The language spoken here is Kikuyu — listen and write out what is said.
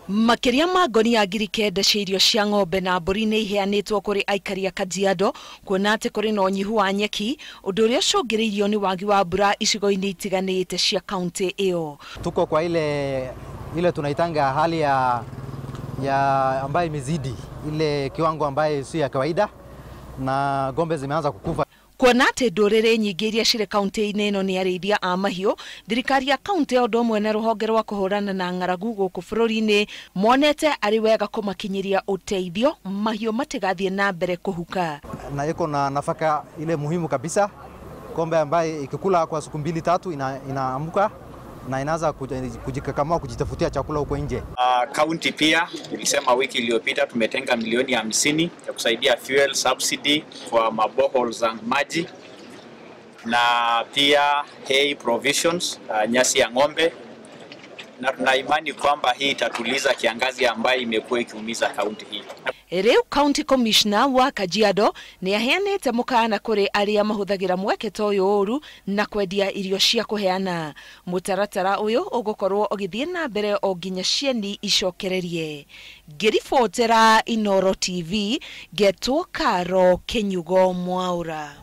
Makĩria ma ngonia 9,000 cia irio cia ng'ombe na mbũri nĩ iheanĩtwo kũrĩ aikari a Kajiado kuona atĩ kũrĩ na ũnyihu wa nyeki, ũndũ ũrĩa ũcũngĩrĩirio nĩ wagi wa mbura icigo-inĩ itiganĩte cia kaunti ĩyo. Tuko kwa ile tunaitanga hali ya ambayo imezidi ile kiwango ambayo si ya kawaida na ng'ombe zimeanza kukufa. Kuona atĩ ndũrĩrĩ nyingĩ iria cirĩ kaunti-inĩ ĩno nĩ arĩithia a mahiũ, thirikari ya kaunti o ũndũ ũmwe na rũhonge rwa kũhũrana na ng'aragu gũkũ bũrũri-inĩ monete arĩ wega kũmakinyĩria ũteithio mahiũ matigathiĩ na mbere kũhuka. Na iko na nafaka ile muhimu kabisa, ng'ombe ambaye ikikula kwa siku mbili tatu inaamka na inaanza kujikakamua kujitafutia chakula huko nje. Kaunti pia tulisema wiki iliyopita tumetenga milioni 50 ya kusaidia fuel subsidy kwa mabohol za maji na pia hay provisions, nyasi ya ng'ombe, na tuna imani kwamba hii itatuliza kiangazi ambayo imekuwa ikiumiza kaunti hii. Rĩu County Commissioner wa Kajiado nĩ aheanĩte mũkana kũrĩ arĩa mahũthagĩra mweke ta ũyũ ũru na kwendia irio cia kũheana. Mũtaratara ũyũ ũgũkorwo ũgĩthiĩ na mbere o nginya cieni icokererie. Ngĩribotera Inooro TV, ngetwo Karo Kinyugo Mwaura.